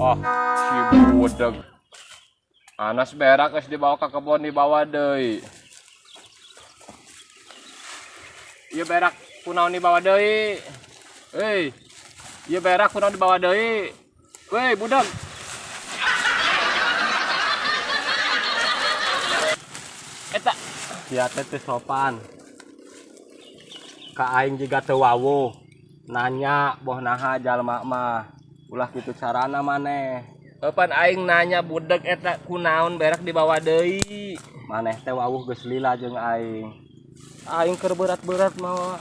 Oh, si budeg. Anas berak geus dibawa ke kebon, dibawa deui. Ieu berak kunaon dibawa deui? Hei. Ieu berak kunaon dibawa deui? Weh, budak. Eta Sia teh teu sopan. Ka aing jiga teu wawuh. Nanya boh naha jalma mah. Ulah kitu carana maneh. Kapan aing nanya budeg eta kunaon berak dibawa deui? Maneh teh wawuh geus lila jeung aing. Aing keur berat-berat mawa.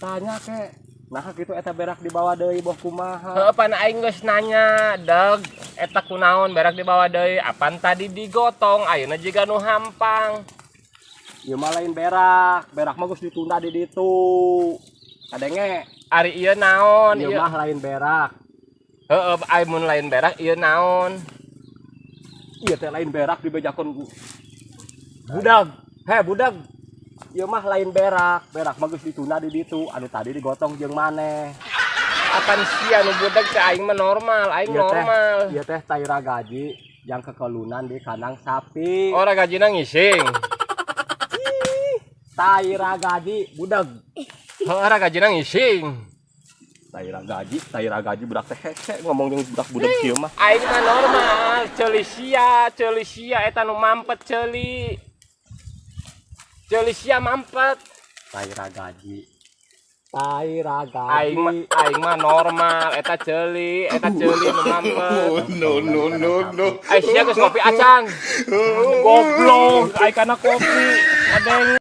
Tanya ke. Naha kitu eta berak dibawa deui boh kumaha? Heuh, pan aing geus nanya, deg eta kunaon berak dibawa deui? Apan tadi digotong, ayeuna jiga nu hampang. Ieu mah lain berak, berak mah geus ditunda di ditu. Kadenge, Ari ieu naon? ieu Ieu mah lain berak. Heeh, ai mun lain berak ieu naon? Ieu teh lain berak dibejakeun budag. He budag. Ieu mah lain berak, berak mah geus ditunda di ditu, anu tadi digotong jeung maneh. Apan sia nu budeg teh, aing mah normal, aing Ieu teh, normal. ieu teh tai ragaji yang kekelunan di kandang sapi. Ora gajina ngising. Tai ragaji budag. Heuh, ora gajina ngising. Tai ragaji budak teh hese ngomong jeung budak budak kieu mah. Aing mah normal, ceuli sia, ceuli sia eta nu mampet ceuli. Ceuli sia mampet. Tai ragaji. Tai ragaji. Aing mah normal, eta ceuli nu mampet. No, no, no, no. Ai sia geus ngopi acan. Goblok, ai kana kopi. Adeng.